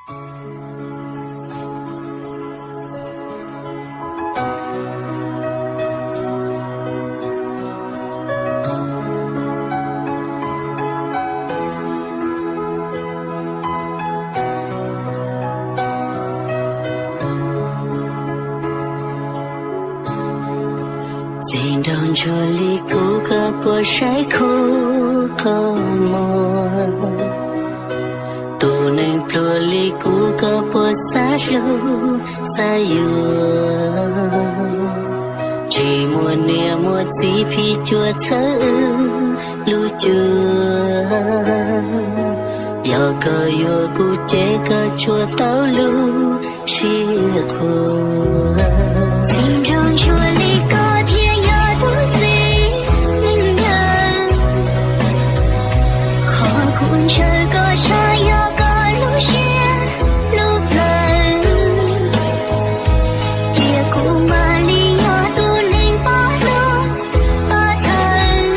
Txiv nraug ntsuag li kuv koj puas saib khuv qhov muag? Tus neeg pluag li kuv koj puas xav hlub xav yuav? Tsis muaj niam muaj txiv phim cuam txhawb wb lub cuab. Yog koj yuav kuv ces koj tsuas tau lub siab qhuas. Txiv nraug ntsuag li koj thiaj yog tus txiv neej yawg. Qhov kuv ntshaw koj tshaj yog koj lub siab lub plawv. Cia kuv mam li yog tus neeg pab hlub pab txhawb.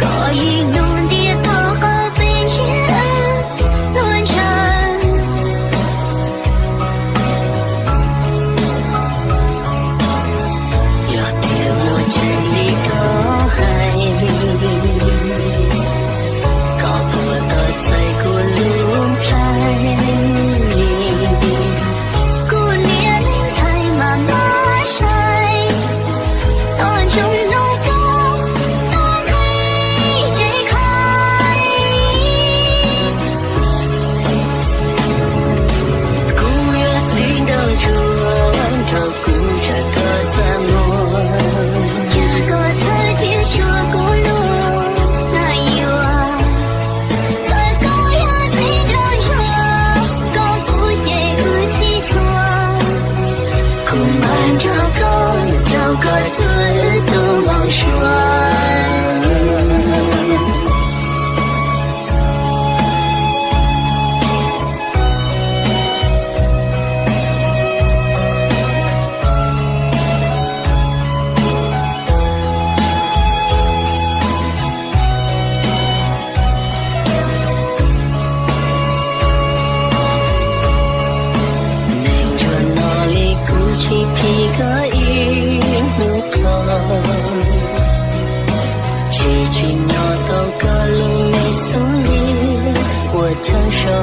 Koj yeej nug ntiag tau qhov peb ntshiab wb tuaj ntshaw. Yog tias muaj tseeb li koj hais, koj puas tos txais kuv lub nplhaib? Kuv niam leej ntxhais mas mab sai, tos ntsoov hnub koj tau nqe tsev khaib. Kuv yog txiv nraug ntsuag, nrog kuv ntshaw koj txaj muag. Cas koj txhawj thiab suav kuv lub nag yuav? Txawm koj yog txiv nraug ntsuag, koj kuv ces wb txhij txhua. Kuv mam nrog koj, nrog koj cuab wb tus npoo suav. Neeg nruab no li kuv tsis phim koj ib hnub qho, tsis tsim nyog tau koj lub me xub ntiag ua chaw so.